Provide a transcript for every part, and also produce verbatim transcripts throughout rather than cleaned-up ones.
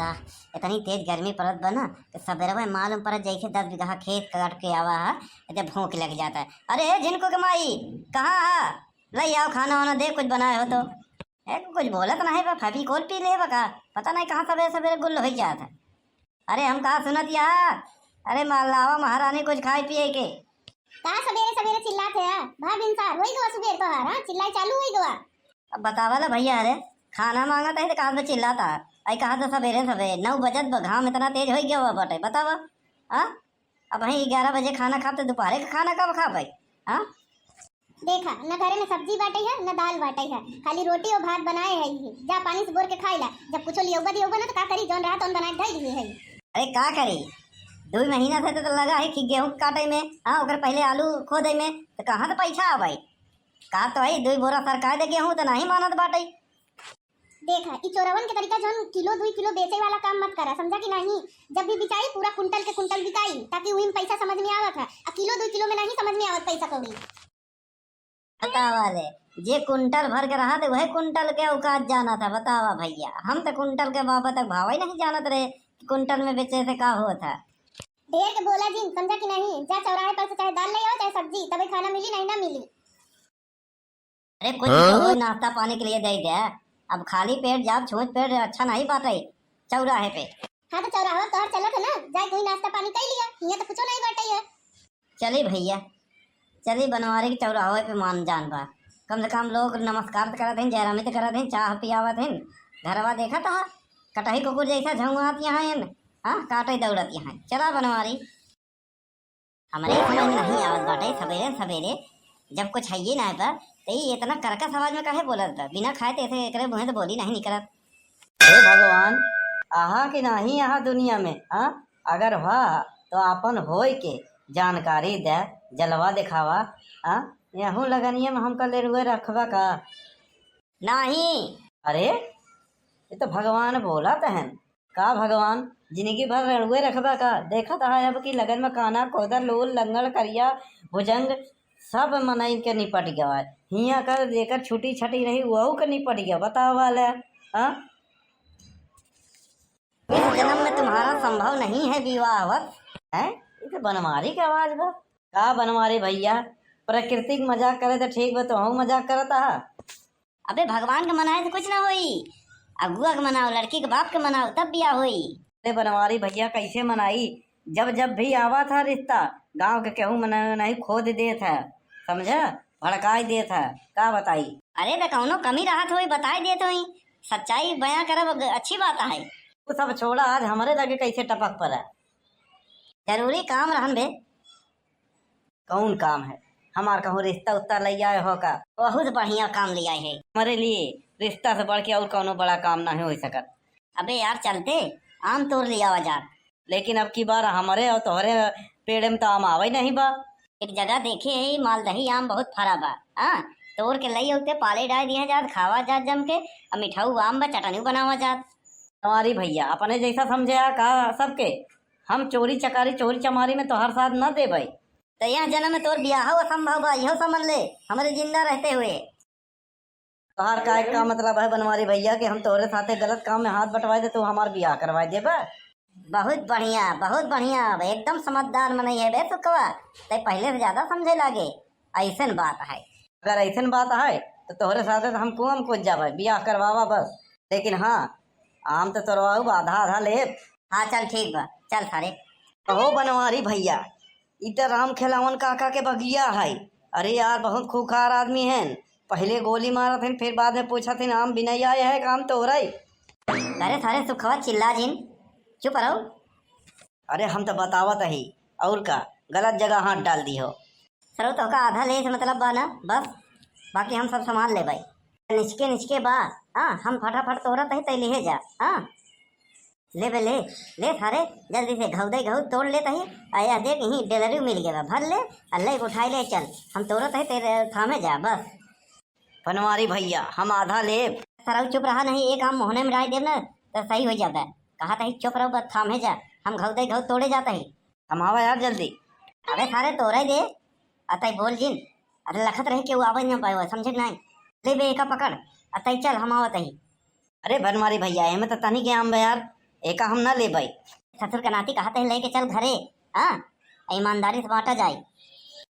आह, इतनी तेज गर्मी पड़त बा ना कि सबेरवे मालूम पड़त जैसे दस बीघा खेत काट के आवा है, इते भूख लग जाता है। अरे हे झिनको के माई, कहाँ है? ले आओ खाना वाना, दे कुछ बनाए हो तो। ए, कुछ बोलत नहीं बा, फेविकोल पी ले बा का? पता नहीं कहाँ सबेरे सबेरे गुल हो जात है। अरे हम कहा सुनत या? अरे मल्लावा महारानी कुछ खाए पिए के। का सबेरे सबेरे चिल्लात है? भा बिनसार होई गवा सुबेर तोहार, हाँ? चिल्लाई चालू होई गवा। अब बतावा ला भैया, अरे खाना मांगत है तो कहा से चिल्लाता है, आई कहा तो सबेरे सबेरे नौ बजत बा, घाम इतना तेज होई गवा बाटे, बतावा। हाँ, अब वहीं ग्यारह बजे खाना खाते, दोपहरे का खाना कब खा पाई? हाँ, देखा, न घरे में सब्जी बाटे है, न दाल बाटे है, खाली रोटी और भात बनाए है ही। जा पानी से बोर के खाई ला, जब कुछो लियौबा दियौबा ना तो का करी, जौन रहा तौन बनाए के धई लिए है। अरे का करी, दो महीना से तो लगा है कि गेहूं काटे में, हाँ, ओकर पहले आलू खोदे में, तो कहाँ से पैसा आवे? का तो है, दो बोरा सरकाए दे गेहूं तो नहीं मानत बाटे। देखा, ई चोरवन के तरीका, जौन किलो दुई किलो बेचे वाला काम मत करा, समझा कि नहीं? जब भी बिकाई, पूरा कुंटल के कुंटल बिकाई, ताकि वही में पैसा समझ में आवत है। आ किलो दुई किलो में नहीं समझ में आवत पैसा कौड़ी। बतावा ले, जे कुंटल भर के रहा थे, वह कुंटल के औकात जाना था। बतावा भैया, हम तो कुंटल के बाबा तक भाव ही नहीं जानत रहे कि कुंटल में बेचे से का होत है। ढेर के बोला जिन, समझा कि नहीं? जा चौराहे पर से चाहे दाल ले आओ, चाहे सब्जी, तबे खाना मिली, नहीं ना मिली। अरे कुछ तो हाँ? हो, नाश्ता पानी के लिए दे दे। अब खाली पेट जाब, छूछ पेट अच्छा नहीं बाटे चौराहे पे। हाँ तो चौराहा तोहर चलत है ना, जाए कोई नाश्ता पानी कर लिया, हियाँ तो कुछो नहीं बाटे है। चली भैया, चली बनवारी के चौराहे पे मान जान बा, कम से कम लोग नमस्कार तो करत हैं, जयरामी तो करत हैं, चाह पियावत हैं। घरवा देखत हा, कटही कुकुर जैसा झौंआत यहाँ हैं, हाँ, काटे दौड़त यहाँ। चला बनवारी। हमरे समझ में नहीं आवत बाटे, सबेरे सबेरे जब कुछ हइये ना बा, त ई इतना करकस आवाज में काहे बोलत बा? बिना खाए त ऐसे एकरे मुँहे से बोली नहीं निकलत। हे भगवान, आहा कि नाही आहा दुनिया में, हाँ? अगर हुआ तो आपन होय के जानकारी दे, जलवा दिखावा, हाँ? यहू लगनिया में हमका लेरुए रखबा का? नाही। अरे, ये तो भगवान बोलत हन। का भगवान, जिंदगी भर रेणुए रखबा का? देखत है अब की लगन में काना, कोदर, लोल, लंगड़, करिया, भुजंग, सब मनई के निपट गवा। हियाँ कर जेकर छुट्टी छटी रही, वहू के निपट गया। बतावा ले, हाँ? इस जन्म में तुम्हारा संभव नहीं है विवाह वत। हैं? ये तो बनवारी के आवाज बा। का बनवारी भैया, प्रकृति के मजाक करे तो ठीक बा, तोहू मजाक करत हा। अबे भगवान के मनाए से कुछ ना होई, अगुआ के मनाओ, लड़की के बाप के मनाओ, तब बियाह होई। अरे बनवारी भैया, कैसे मनाई? जब जब भी आवा था रिश्ता, गांव के केहू मना नहीं, खोद देत है, समझा, भड़काई देत है, का बताई? अरे बे, कौनो कमी रहत होई, बताई देत होई, सच्चाई बयां करब अच्छी बात है। तू सब छोड़ा, आज हमरे लगे कैसे टपक पड़ा। जरूरी काम रहन बे। कौन काम है? हमार कहूँ रिश्ता उत्ता ले आए हो का? बहुत बढ़िया काम ले आए है। हमारे लिए रिश्ता से बढ़ के और कौनो बड़ा काम नहीं हो सकत। अबे यार, चलते आम तोड़ ले आवा जात। लेकिन अब की बार हमरे और तोहरे पेड़ में तो आम आवे नहीं बा। एक जगह देखे है, मालदही आम बहुत फरा बा। हाँ, तोड़ के लई होते पाले डाल दिया जात, खावा जात जम के, अब मिठाऊ आम बा, चटनी बनावा जात। हमारी भैया, अपने जैसा समझे आ का सबके? हम चोरी चकारी, चोरी चमारी में तोहर साथ न देबै। त यह जन्म में तोर बियाहो असंभव बा, इहो समझ ले, हमरे जिंदा रहते हुए। तोहार का, का मतलब है बनवारी भैया कि हम तोहरे साथे गलत काम में हाथ बटवाए दे, तू हमार बियाह करवाए देबा? बहुत बढ़िया, बहुत बढ़िया, एकदम समझदार मनई है बे सुकवा, ते पहले से ज्यादा समझे लागे। ऐसन बात है। अगर ऐसन बात है तो तोहरे साथे तो हम कुआं में कूद जाबे, बियाह करवावा बस। लेकिन हाँ, आम तो तोड़वाऊ, आधा आधा लेब। हाँ चल ठीक बा, चल सारे। कहो बनवारी भैया, ई त राम खेलावन काका के बगिया है। अरे यार, बहुत खूंखार आदमी हैं, पहले गोली मारत हैं, फिर बाद में पूछत हैं, आम बिनैया है, काम तोहरे। अरे सारे सुखवा चिल्ला जिन, चुप रहो। अरे हम तो बतावत ही, और का, गलत जगह हाथ डाल दी हो। सरो तोहका आधा ले से मतलब बा ना, बस, बाकी हम सब संभाल लेबै। निचके निचके बा, हाँ, हम फटाफट तोड़त ही, तै लिहे जा, हाँ। ले बे ले, ले सारे, जल्दी से घउदई घउद तोड़ लेत ही। आ यह देख, यहीं डेलरी मिल गया बा, भर ले, आ ले उठाई ले चल, हम तोड़त ही, तेरे थामे जा, बस। बनवारी भैया, हम आधा लेब। सरऊ चुप रहा नहीं, एक आम मोहने में डाल देब ना, तो सही हो जाबे। कहा तही चुप रहो, बस थामे जा, हम घउदई घउद तोड़े जात ही। हम आवा यार जल्दी। अबे सारे तोड़े दे, अतई बोल जिन, अरे लखत रहे केहू आवे न पावे, समझे कि नहीं? ले बे एका पकड़, अतई चल हम आवत ही। अरे बनवारी भैया, एमे तो तनी के आम बा यार, एका हम ना लेबै। ससुर के नाती कहत है लेके चल घरे, हाँ, ईमानदारी से बांटा जाए।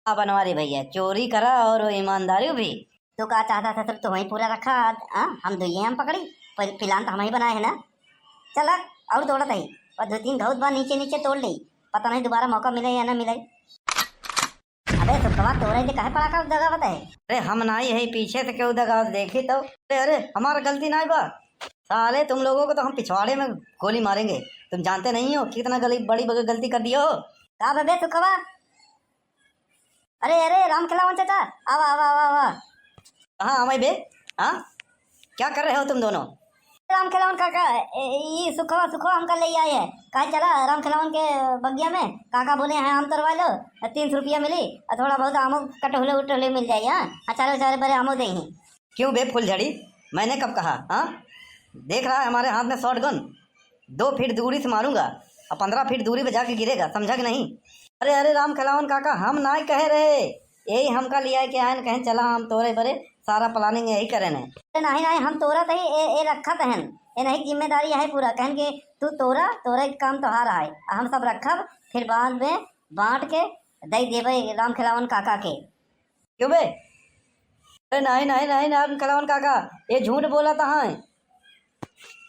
हाँ बनवारी भैया, चोरी करा और ईमानदारी भी। तू का चाहता ससुर, तू वहीं पूरा रखा, हाँ, हम दुइये हम पकड़ी, पर plan तो हम ही बनाए है ना। चला, और तोड़त है, और दो तीन घौत बा नीचे नीचे तोड़ ले, पता नहीं दोबारा मौका मिले या ना मिले। अबे सुखवा, तोरे दे काहे पड़ाका दगावत है? अरे हम नाई है, पीछे से क्यों दगावत, देखी तो। अरे, अरे, हमार गलती नाई बा। साले तुम लोगों को तो हम पिछवाड़े में गोली मारेंगे। तुम जानते नहीं हो कितना गली, बड़ी बग-, गलती कर दिए हो। का बे सुखवा? अरे, अरे, राम खिलावन चाचा, आवा, आवा, आवा, आवा। कहाँ आवे बे? हाँ? क्या कर रहे हो तुम दोनों? राम खिलावन काका, ए, ई सुखवा, सुखवा हमका ले आए है। कहे चला राम खिलावन के बगिया में, काका बोले हैं आम तोड़वा लो, तीन सौ रुपया मिली, और थोड़ा बहुत आमो कटोले उटोले मिल जाए, हाँ? अचारे उचारे बरे आमो दे ही। क्यों बे फुलझड़ी, मैंने कब कहा, हाँ? देख रहा है हमारे हाथ में shotgun, दो फीट दूरी से मारूंगा और पन्द्रह फीट दूरी पे जाके गिरेगा, समझा कि नहीं? अरे, अरे, राम खिलावन काका, हम नाई कहे रहे, यही हमका लिया के आयन, कहेन चला हम तोरे बरे, सारा planning यही करेन है। अरे नाहीं, नाहीं, हम तोरा तही ए, ए रखत हन, ए नहीं जिम्मेदारी है पूरा, कहेन कि तू तोरा, तोरे काम तोहार आए, हम सब रखब, फिर बाद में बांट के दे देबे राम खिलावन काका के। क्यों बे? अरे नाहीं, नाहीं, नाहीं, राम खिलावन काका, ये झूठ बोलत हैं।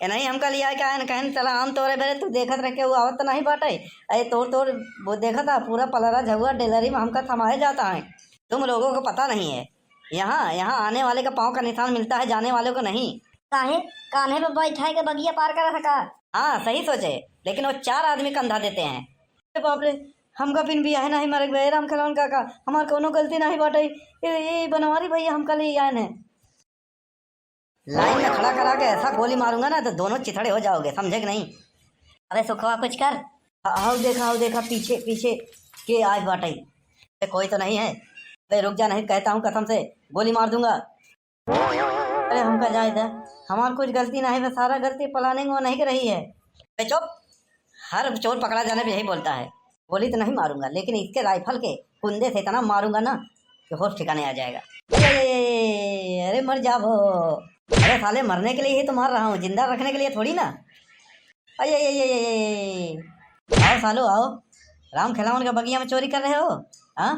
ये नहीं हमका लिया के आयन, कहेन चला आम तोरे बरे, तू देखत रह के वो आवत नहीं बाटे। अरे तोड़ तोड़ वो देखत है, पूरा पलरा झउआ डेलरी में हमका थमाए जाता है। तुम लोगों को पता नहीं है, यहाँ, यहाँ आने वाले का पाँव का निशान मिलता है, जाने वालों को नहीं। काहे? कान्हे पे बैठाए के बगिया पार करा सका? हाँ, सही सोचे, लेकिन वो चार आदमी कंधा देते हैं। अरे बाप रे, हमका बिन बियाहे नहीं मरे के बा, ए राम खिलावन काका, हमार कोनो गलती नहीं बाटे। ए, ए बनवारी भैया हमका ले आए हैं। लाइन में खड़ा करा के ऐसा गोली मारूंगा ना तो दोनों चिथड़े हो जाओगे, समझे कि नहीं? अबे सुखवा कुछ कर। आ-, आओ देखा, आओ देखा, पीछे, पीछे के आज बाटे। ए, कोई तो नहीं है। अबे रुक जा, नहीं कहता हूँ कसम से गोली मार दूंगा। अरे हमका जाए दे, हमार कुछ गलती नहीं है, सारा गलती planning वो नहीं के रही है। अरे चुप, हर चोर पकड़ा जाने पे यही बोलता है, गोली तो नहीं मारूंगा, लेकिन इसके rifle के कुंदे से इतना मारूंगा ना कि होश ठिकाने आ जाएगा। अरे, अरे, अरे, अरे, अरे, मर जाबो। अरे साले, मरने के लिए ही तो मार रहा हूँ, जिंदा रखने के लिए थोड़ी ना। अरे, अरे, अरे, अरे, अरे, आओ सालो, आओ। राम खिलावन का बगिया में चोरी कर रहे हो, हाँ?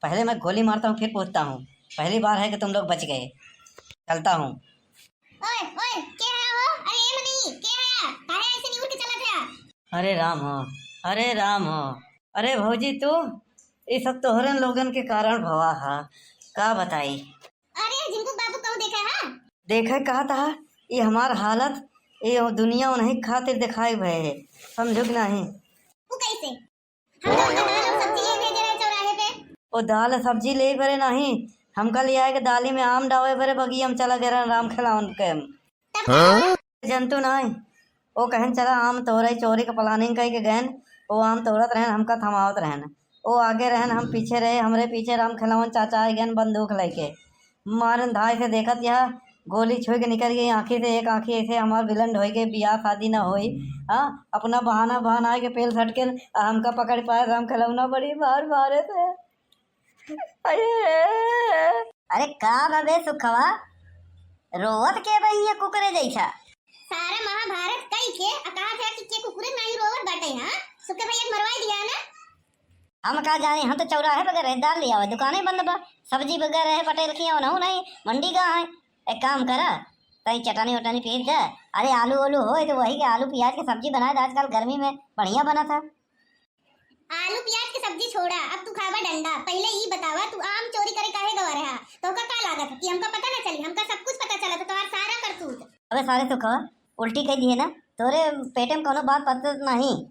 पहले मैं गोली मारता हूँ, फिर पूछता हूँ। पहली बार है कि तुम लोग बच गए। चलता हूँ। ओए, ओए, के है हो? अरे, ए मनी, के है? काहे ऐसे निहुर के चलत है? अरे राम हो, अरे राम हो। अरे भौजी, तू ई सब तोहरन लोगन के कारण भवा हा, का बताई? अरे, झिनकू बाबू कहूँ देखा हा? देखे कहा था, ये हमार हालत, ये दुनिया उन्हीं खातिर दिखाई भय है, समझो कि नहीं? वो कैसे? हम तो उनका दाल और सब्जी ले भेजे रहे चौराहे पे। ओ दाल सब्जी ले बरे नहीं, हमका ले आए के दाली में आम डावे बरे बगिया में चला गए रहन राम खिलावन के। तब हाँ? जंतु नहीं, ओ कहन चला आम तोरे, चोरी के planning कई के गहन, ओ आम तोड़त रहन, हमका थमावत रहन। ओ आगे रहन, हम पीछे रहे, हमरे पीछे राम खिलावन चाचा आए गहन बंदूक लेके। मारन धाय से देखत यह गोली छुई के निकल गई आँखी से, एक आँखी ऐसे हमार blind होई गई, बियाह शादी ना होई। हाँ, अपना बहाना बहाना के पेल सटकेन, आ हमका पकड़ पाए राम खिलौना बड़ी मार मारे थे। अरे। अरे का बा बे सुखवा, रोवत के बा हियाँ कुकुरे जैसा? सारा महाभारत कई के आ कहा था कि के कुकुरे नहीं रोवत बाटे, हाँ? सुखे भैया के मरवाई दिया ना? हम का जाने, हम तो चौराहे बगैर रहे, दाल ले आवे, दुकाने बंद बा, सब्जी बगैर रहे, पटेल की ओनहु नहीं, मंडी का है। एक काम करा, तई चटनी वटनी पीस दे। अरे आलू ओलू होए तो वही के आलू प्याज के सब्जी बनाए दे, आजकल गर्मी में बढ़िया बना था। आलू प्याज के सब्जी छोड़ा, अब तू खाबा डंडा। पहले ई बतावा, तू आम चोरी करे काहे गवा रहा? तोहका का लागत कि हमका पता ना चली? हमका सब कुछ पता चला था, तोहार सारा करतूत। अबे सारे सुखवा, उल्टी कह दिए ना, तोरे पेटे में कोनो बात पचत नहीं।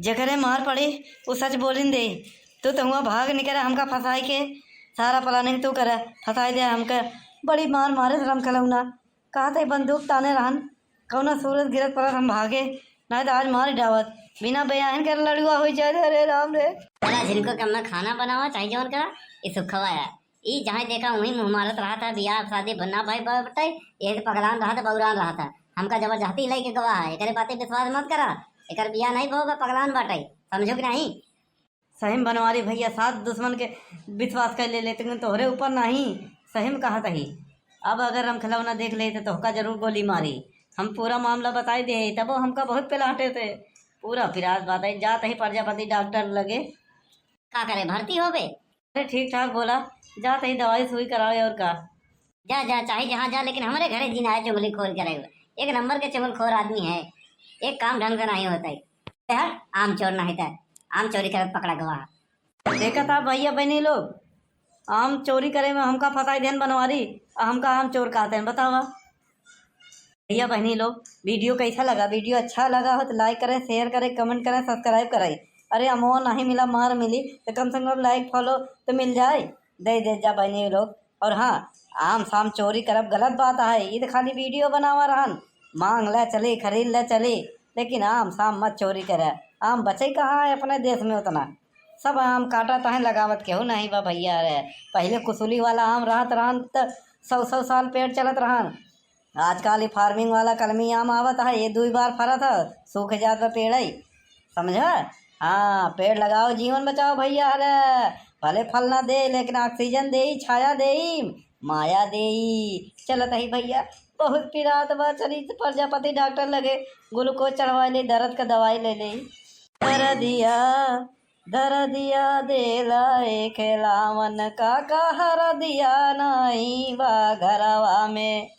जेकरे मार पड़ी, उ सच बोलिन दे। तू तो हुआ भाग निकरे हमका फंसाई के, सारा planning तू करे, फंसाई दे हमके। बड़ी मार मारे राम खिलौना। कहा थे बंदूक ताने रहन, कौनो सूरत गिरत पड़त हम भागे, नहीं तो आज मार डावत। बिना बेयाहन के लड़ुआ हो जाए, अरे राम रे। चला झिनको के मैं खाना बनावा, चाहे जौन करा, ये सुखवा है। ई जहाँ देखा वहीं मुँह मारत रहा था, बियाह शादी ना भई बा-, बटाई, यही से पगलान रहा था, बौरान रहा था। हमका जबरदस्ती लेके गवा है, एकरे बातें विश्वास मत करा, एकर बियाह नहीं भवा, पगलान बाटे, समझो कि नहीं? सही में बनवारी भैया, सात दुश्मन के विश्वास कर ले लेते, लेकिन तोहरे ऊपर नहीं, सही में कहा तही। अब अगर राम खिलौना देख ले तो तोहका जरूर गोली मारी। हम पूरा मामला बताई दे, तब वो हमका बहुत पेलाटे थे। पूरा पिरात बात है, जात ही प्रजापति डॉक्टर लगे। का करे, भर्ती होबे? अरे ठीक ठाक बोला, जात ही दवाई सुई करावे और का। जा, जा, चाहे जहाँ जा, लेकिन हमरे घरे जिन आए चुगली खोर करे। एक नंबर के चुगलखोर आदमी है, एक काम ढंग से नहीं होता है। हट, आम चोर नहीं था, आम चोरी करत पकड़ा गवा। देखा था भैया बहनी लोग, आम चोरी करे में हमका फंसाई देन बनवारी, आ हमका आम चोर कहते हैं, बतावा। भैया बहनी लोग, वीडियो कैसा लगा? वीडियो अच्छा लगा हो तो लाइक करें, शेयर करें, कमेंट करें, सब्सक्राइब करें। अरे अमो नहीं मिला, मार मिली, तो कम से कम लाइक फॉलो तो मिल जाए, दे दे जा बहनी लोग। और हाँ, आम साम चोरी करब गलत बात है, ये तो खाली वीडियो बनावा रहन, मांग ले चले, खरीद ले चले, लेकिन आम साम मत चोरी करे। आम बचे कहाँ है अपने देश में उतना? सब आम काटत हैं, लगावत केहू नहीं बा भैया रे। पहिले कुसुली वाला आम रहत रहन त सौ सौ साल पेड़ चलत रहन। आजकल ई फार्मिंग वाला कलमी आम आवत है, ये दुई बार फरत है, सूख जात बा पेड़ है, समझा? हाँ, पेड़ लगाओ, जीवन बचाओ भैया रे। भले फल ना दे, लेकिन ऑक्सीजन देई, छाया देई, माया देई। चलत ही भैया, बहुत पिरात बा, चली प्रजापति डॉक्टर लगे, ग्लूकोज चढ़वा ले, दर्द का दवाई ले ले। दरदिया, दरदिया देला ए खेलावन, काका हरदिया नाई बा घरवा में।